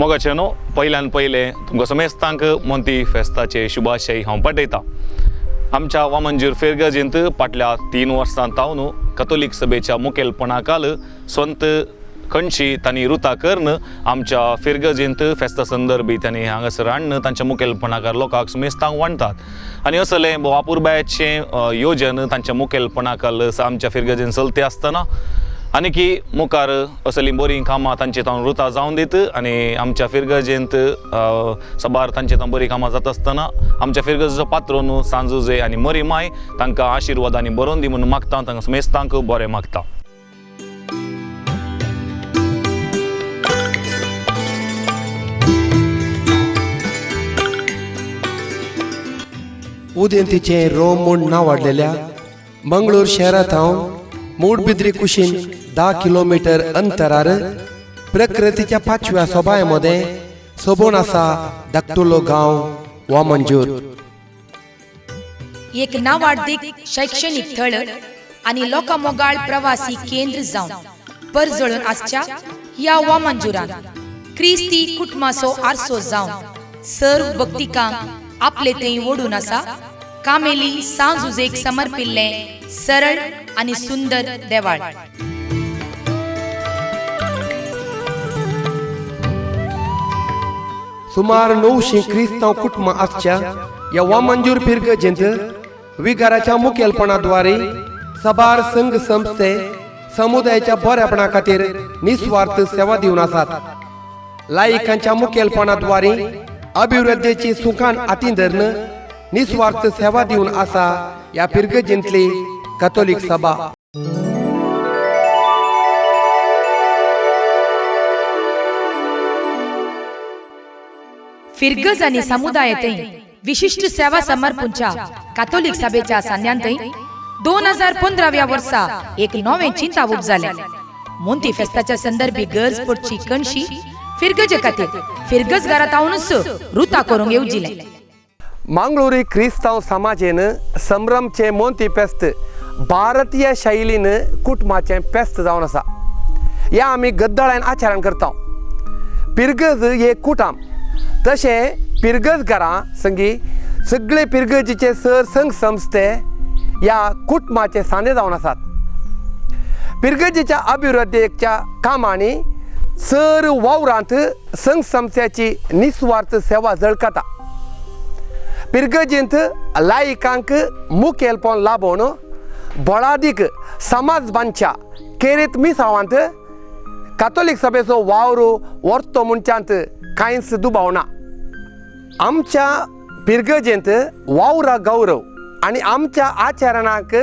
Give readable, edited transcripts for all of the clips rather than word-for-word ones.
मोगाचे न्हू पयल्यान पयलें तुमकां समेस्तांक मोंती फेस्ताचे शुभाशय हांव पाठयतां। आमच्या वामनजूर फिरगर्जेंत फाटल्या 3 वर्सां तावन कथोलीक सभेच्या मुखेलपणाखाल संत खंयची तांणी रुता करून आमच्या फिरगर्जेंत फेस्ता संदर्भी तांणी हांगासर हाडून तांच्या मुखेलपणाखाल लोकांक समेस्तांक वांटतात आनी असलें अपुरबायेचें योजन तांच्या मुखेलपणाखाल आमच्या फिरगर्जेन चलते आसतना आनी की मुखार असलीं बरीं कामां तांचे तावन रुता जावन दीत आनी आमच्या फिरगर्जेंत सबार तांचे तावन बरीं कामां जाता आसतना आमच्या फिरगर्जेचो पात्रोन सांजुजे आनी मरी माय तांकां आशिर्वाद आनी बरोवन दी म्हणून मागता, तांकां समेस्तांक बरें मागता। उदेंतीचें रोम म्हूण नांव वाडलेल्या मंगळूर शहरांत हांव मूडबिद्री कुशीन 10 किलोमीटर अंतरार प्रकृतीच्या पाचव्या सोबाय मदें सोबोन आसा धाकटुलो गांव वामनजूर। एक नावाडदीक शैक्षणिक थळ आनी लोकां मोगाळ प्रवासी केंद्र जावन परजळून आसच्या ह्या वामनजुरान क्रिस्ती कुटुंबाचो आरसो जावन सर्व भक्तिकांक आपले थंय ओडून आसा कामेली सांजुजेक समर्पिल्लें सरळ आनी सुंदर देवाळ। सुमार 900 क्रिस्तांव कुटुंबां आसच्या ह्या वामनजूर फिरगर्जेंत विगाराच्या मुखेलपणाद्वारे सबार संघ संस्थे समुदायाच्या बऱ्यापणा खातीर निस्वार्थ सेवा दिवन आसात। लायकांच्या मुखेलपणाद्वारे अभिवृद्धीची सुखान हातीन धरून निस्वार्थ सेवा दिवन आसा ह्या फिरगर्जेंतली कथोलीक सभा। फिरगज आनी समुदायांतय विशिश्ट सेवा समर्पणच्या काथोलीक सभेच्या सान्यांतय 2015व्या वर्सा एक नवें चिंतावूप जालें। मोंती फेस्ताच्या संदर्भी गरज पडची कणशी फिरगजे खातीर फिरगज घरांत हावनूच रुता करूंक येवजिलें। मांगलोरी क्रिस्तांव समाजेन संभ्रमचें मोंती फेस्त भारतीय शैलीन कुटुंबाचें फेस्त जावन आसा। ह्या आमी गद्दळान आचरण करता। पिरगज हे कुटाम तशें पिरगज घरां संगी सगळे पिरगजीचे सर संघ संस्थे ह्या कुटुंबाचे सांदे जावन आसात। पिरगजीच्या अभिवृद्धीच्या कामांनी सर वावरांत संघ संस्थेची निस्वार्थ सेवा झळकता। पिरगर्जेंत लायकांक मुखेलपण लाभोवन बळादीक समाज बांदच्या केरीत मिसावांत कातोलीक सभेचो वावर व्हरतो म्हणच्यांत कांयच दुबाव ना। आमच्या पिरगर्जेंत वावरा गौरव आनी आमच्या आचरणाक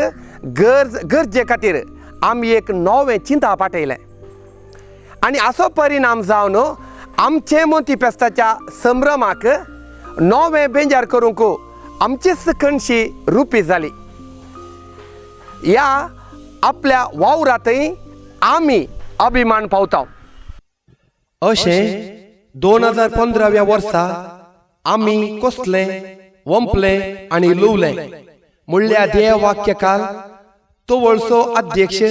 गरजे खातीर आमी एक नवें चिंता पाठयलें आनी असो परिणाम जावन आमचे मोंती फेस्ताच्या संभ्रमाक नवें बेंजार करूंक आमचीच कणशी रुपी जाली। ह्या आपल्या वावरांतय आमी अभिमान पावता। अशें 2015व्या वर्सा आमी कसले वंपले आनी लुवले म्हणल्या ध्येयवाक्यकाल तवळसो अध्यक्ष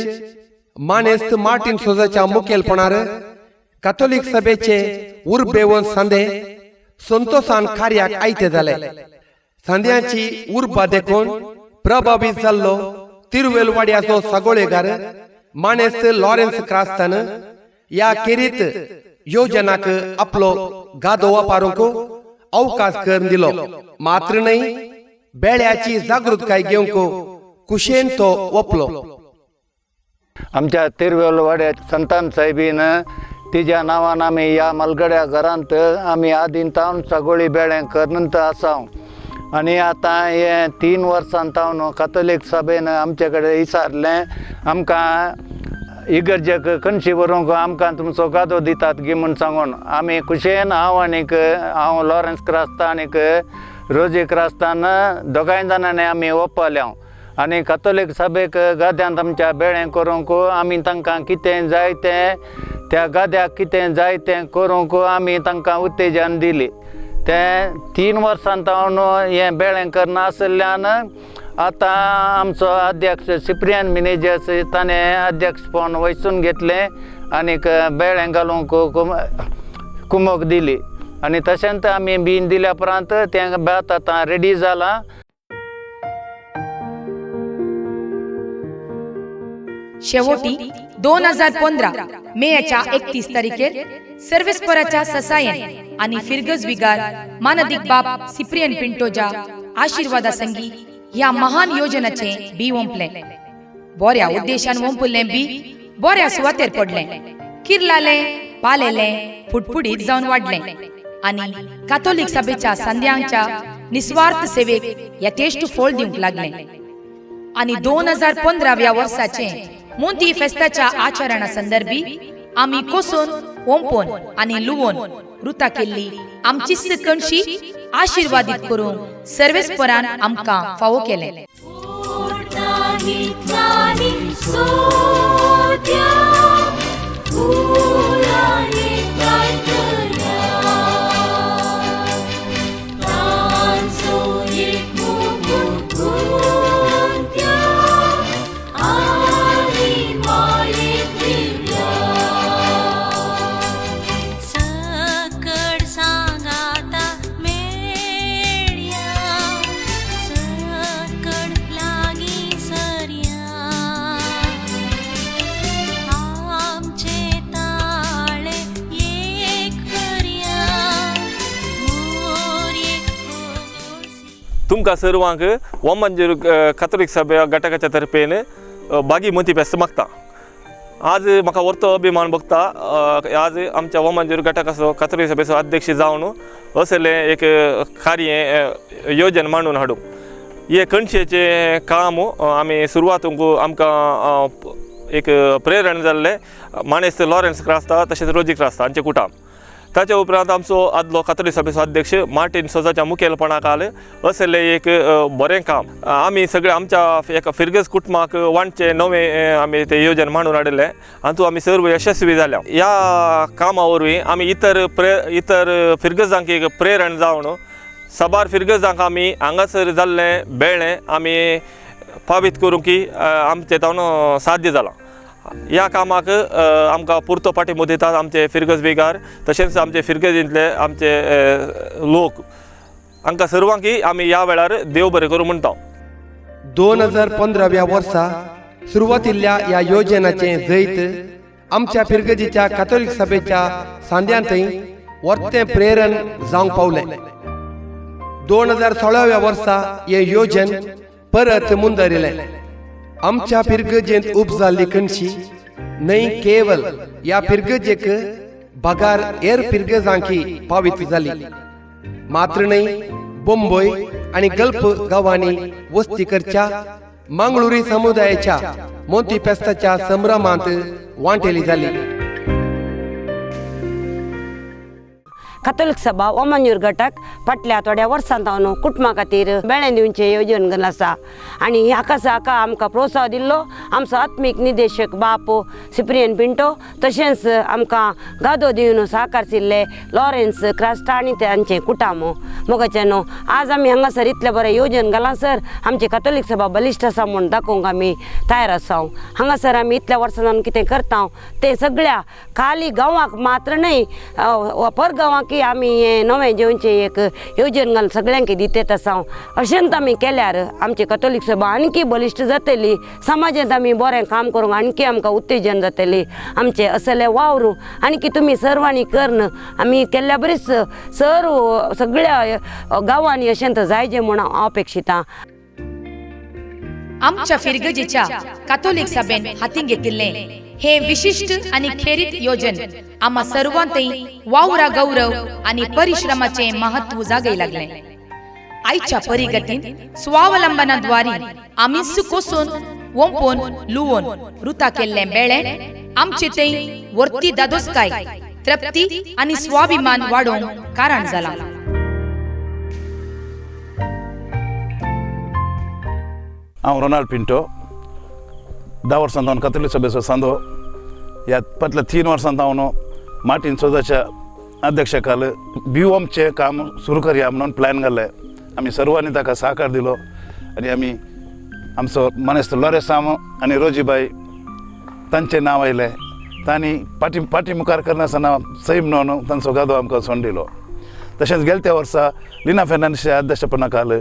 मानेस्त मार्टीन सोजाच्या मुखेलपणार काथोलीक सभेचे उर्बेवन सांदे संतोषान कार्याक आयते जाले। सांद्याची उर्बा देखून प्रभावीत जाल्लो तिरुवेलवाड्याचो सागोळेगार मानेस्त लॉरेन्स क्रास्तान ह्या केरीत योजनाक आपलो गादो वापरूंक अवकाश करून दिलो। मात्र न्हय बेळ्याची जागृतकाय घेवंक कुशेन तो वपलो। आमच्या तिरुवेलवाड्यात संतान साहेबीन तिज्या नांवान आमी ह्या मलगड्या घरांत आमी आदीं तावन सगळी बेळें करून आसा आनी आतां हें 3 वर्सां तावन कातोलीक सभेन आमचे कडेन विचारलें आमकां इगर्जेक कणशी व्हरूंक आमकां तुमचो गादो दितात गी म्हूण सांगून आमी खुशयेन हांव आनीक हांव लॉरेन्स क्रास्ता आनीक रोजी क्रास्तान दोगांय जाणांनी आमी ओपल्या आनी कातोलीक सभेक गाद्यांत आमच्या बेळें करूंक आमी तांकां कितें जाय तें त्या गाद्याक कितें जाय तें करूंक आमी तांकां उत्तेजन दिली। तें 3 वर्सां तावन हें बेळें करना आशिल्ल्यान आतां आमचो अध्यक्ष सिप्रियन मिनेजस ताणें अध्यक्षपण वयसून घेतलें आनीक बेळें घालूंक कुमक दिली आनी तशेंच आमी बीन दिल्या उपरांत तें भात आतां रेडी जालां. शेवटी 2015 मेच्या 31 तारखेर सर्वेस्पराच्या ससायन आणि फिरगज विगार मानदीक बाप सिप्रियन पिंटोच्या आशीर्वादा संगी ह्या महान योजनाचे बी ओंपलें. बऱ्या उद्देशान ओंपुल्लें बी बऱ्या सुवातेर पडलें, किर्लालें, पालेलें, फुटफुडीत जावन वाडलें आनी कातोलीक सभेच्या संद्यांच्या निस्वार्थ सेवेक यथेश्ट फळ दिवंक लागलें. आनी 2015व्या वर्साचे मोंती फेस्ताच्या आचरणा संदर्भी आमी कोसून ओंपून आनी लुवोन रुता केल्ली आमचीच कणशी आशीर्वादीत करून सर्वेस्परान आमकां फावो केलें. तुमकां सर्वांक वामनजूर कातोलीक सभा घटकाच्या तर्फेन बागी मोती फेस्त मागता. आज म्हाका व्हडलो अभिमान भोगता. आज आमच्या वामनजूर घटकाचो कातोलीक सभेचो अध्यक्ष जावन असलें एक कार्य योजन मांडून हाडूंक हे कणशेचें काम आमी सुरवातूंक आमकां एक प्रेरण जाल्लें मानेस्त लॉरेन्स क्रास्ता तशेंच रोजी क्रास्ता हांचे कुटाम. ताच्या उपरांत आमचो आदलो कातोलीक सभेचो अध्यक्ष मार्टीन सोजाच्या मुखेलपणा खाल असलें एक बरें काम आमी सगळे आमच्या एका फिरगज कुटुंबाक वांटचें नवें आमी तें योजन मांडून हाडिल्लें हातूंत आमी सर्व यशस्वी जाल्या. ह्या कामा वरवीं आमी इतर इतर फिरगजांक एक प्रेरण जावन साबार फिरगजांक आमी हांगासर जाल्लें बेळें आमी पावीत करूंक की आमचें तावन साध्य जालां. ह्या कामाक आमकां पुरतो पाठिंबो दितात आमचे फिरगज बेगार तशेंच आमचे फिरगजींतले आमचे लोक हांकां सर्वांकय आमी ह्या वेळार देव बरें करूं म्हणटा. 2015व्या वर्सा सुरवातिल्ल्या ह्या योजनाचें जैत आमच्या फिरगजीच्या कातोलीक सभेच्या सांद्यांतय वर्तें प्रेरण जावंक पावलें. 2016व्या वर्सा हें योजन परत मुंदरिलें. आमच्या फिरगजेंत उपजाल्ली कणशी न्हय केवल ह्या फिरगजेक बगार हेर फिरगजांकी पावीत जाली, मात्र न्हय बोंबय आनी गल्फ गांवांनी वस्ती करच्या मंगळुरी समुदायाच्या मोती फेस्ताच्या संभ्रमांत वांटेली जाली. कातोलीक सभा वामनजूर घटक फाटल्या थोड्या वर्सां जावन कुटुंबा खातीर बेळें दिवचें येवजण घेवन आसा आनी हाका हाका आमकां प्रोत्साह दिल्लो आमचो आत्मीक निदेशक बाप सिप्रियन पिंटो तशेंच आमकां गादो दिवन सहकारशिल्ले लॉरेन्स क्रास्टा आनी तांचें कुटाम मोगाचें न्हू. आज आमी हांगासर इतलें बरें येवजण घालां सर आमची कातोलीक सभा बलिश्ट आसा म्हूण दाखोवंक आमी तयार आसा. हांगासर आमी इतल्या वर्सां जावन कितें करता तें सगळ्या खाली गांवाक मात्र न्हय पर गांवाक की आमी हें नवें जेवचें एक येवजण घालून सगळ्यांक दितेत आसा. अशेंच आमी केल्यार आमची कातोलीक सभा आणकी बलिश्ट जातली, समाजांत आमी बरें काम करूंक आणकी आमकां उत्तेजन जातली. आमचें असलें वावर आणकी तुमी सर्वांनी करून आमी केल्ल्या बरीच सर्व सगळ्या गांवांनी अशेंच जायजें म्हूण हांव अपेक्षितां. आमच्या फिरगजेच्या कातोलीक सभेन हातीं घेतिल्लें हे विशिश्ट आनी खेरीत योजन आम्हा सर्वांतय वावरा गौरव आनी परिश्रमाचे महत्व जागय लागले. आयच्या परिगतीन स्वावलंबनाद्वारे आमीच कोसून ओंपून लुवोन रुता केल्लें बेळें आमचे थंय वर्ती दादोसकाय तृप्ती आनी स्वाभिमान वाडोवंक कारण जाला. हांव रोनाल्ड पिंटो 10 वर्सां जावन कातोलीक सभेचो सांदो. ह्या फाटल्या 3 वर्सां जावन मार्टीन सोजाच्या अध्यक्षकाल बिवोमचें काम सुरू करया म्हणून प्लॅन घाल्लें. आमी सर्वांनी ताका सहकार दिलो आनी आमी आमचो मानेस्त लॉरेसाम आनी रोजीबाई तांचें नांव आयलें. तांणी पाटी पाटी मुखार करनासतना सैम न्हू तांचो गादो आमकां सोंड दिलो. तशेंच गेल्या त्या वर्सा लिना फेर्नांडीसच्या अध्यक्षपणा खाल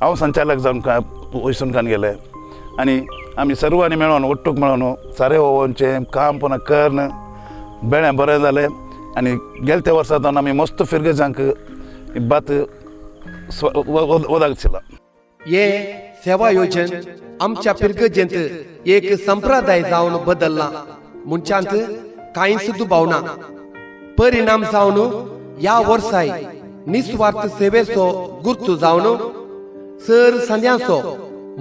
हांव संचालक जावन वयसूनकान गेले आनी आमी सर्वांनी मेळोन ಒಟ್ಟುಗ್ मेळोन सारें ओवोनचें काम पुन्हा करून बेळें बरें जालें आनी गेल्या त्या वर्सा जावन आमी मस्त फिरगजांक भात वदाक दिला. हे सेवा योजन आमच्या फिरगजेंत एक संप्रदाय जावन बदलला म्हणच्यांत कांयच दुबाव ना. परिणाम जावन ह्या वर्साय निस्वार्थ सेवेचो गुर्तू जावन सर संद्यांचो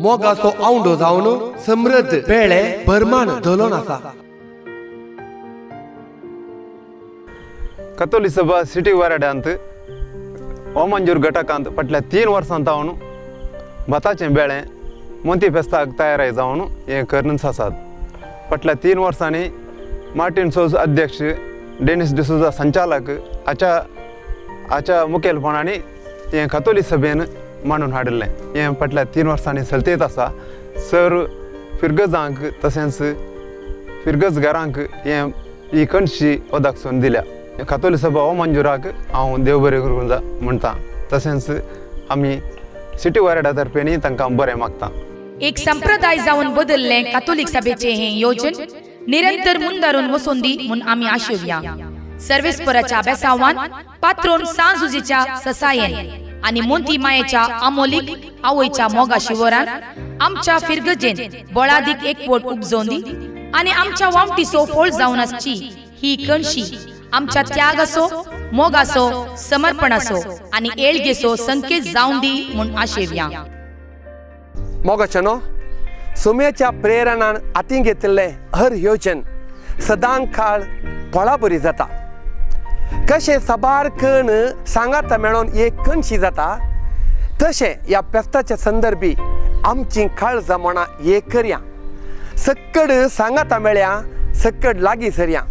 मोगाचो आवंडो जावन समृद्ध बेळे भरमान धलोन आसा. कतोली सभा सिटी वाराड्यांत ओमंजूर घटकांत फाटल्या 3 वर्सां जावन भाताचें बेळें मोंती फेस्ताक तयाराय जावन हें करूनच आसात. फाटल्या 3 वर्सांनी मार्टीन सोज अध्यक्ष, डेनिस डिसोजा संचालक हाच्या हाच्या मुखेलपणांनी हें कतोली सभेन मांडून हाडिल्लें. हें फाटल्या 3 वर्सांनी चलतेत आसा. सर फिरगजांक तशेंच फिरगज घरांक हें ही कणशी वदाकसून दिल्या. कतोली सभा हो मंजुराक हांव देव बरें करूंक जा म्हणटा. तशेंच आमी सिटी वारेडा तर्फेनी तांकां बरें मागता. एक संप्रदाय जावन बदललें कातोलीक सभेचें हें योजन निरंतर मुंदारून वचोन दी म्हूण आमी आशेवया. सर्वेस्पराच्या बेसावान पात्रोन सांजुजीच्या ससायेन आनी मोंती मायेच्या आमोलीक आवयच्या मोगा शिवरान आमच्या फिरगजेन बळादीक एकवट उपजोवन दी आनी आमच्या वामटीचो फोळ जावन आसची ही कणशी आमच्या त्यागाचो, मोगाचो, समर्पणाचो आनी एळगेचो संकेत जावन दी म्हूण आशेवया. मोगाच्यानो सुम्याच्या प्रेरणान हातीं घेतिल्लें हर योजन सदां काळ फळाबरी जाता. कशें साबार कण सांगाता मेळोन एक कणशी जाता तशें ह्या फेस्ताच्या संदर्भी आमची काळजां मनां एक करया. सक्कड सांगाता मेळया, सक्कड लागीं सरया.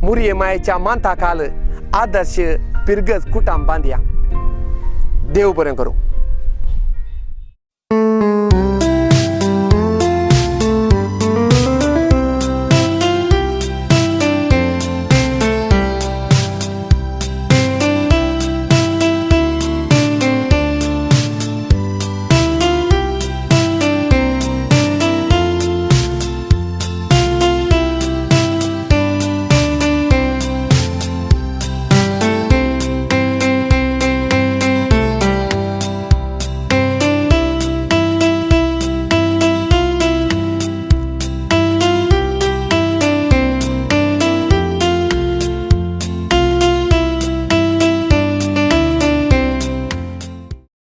मुरये मायेच्या मांता काल आदर्श पिरगज कुटाम बांदया. देव बरें करूं.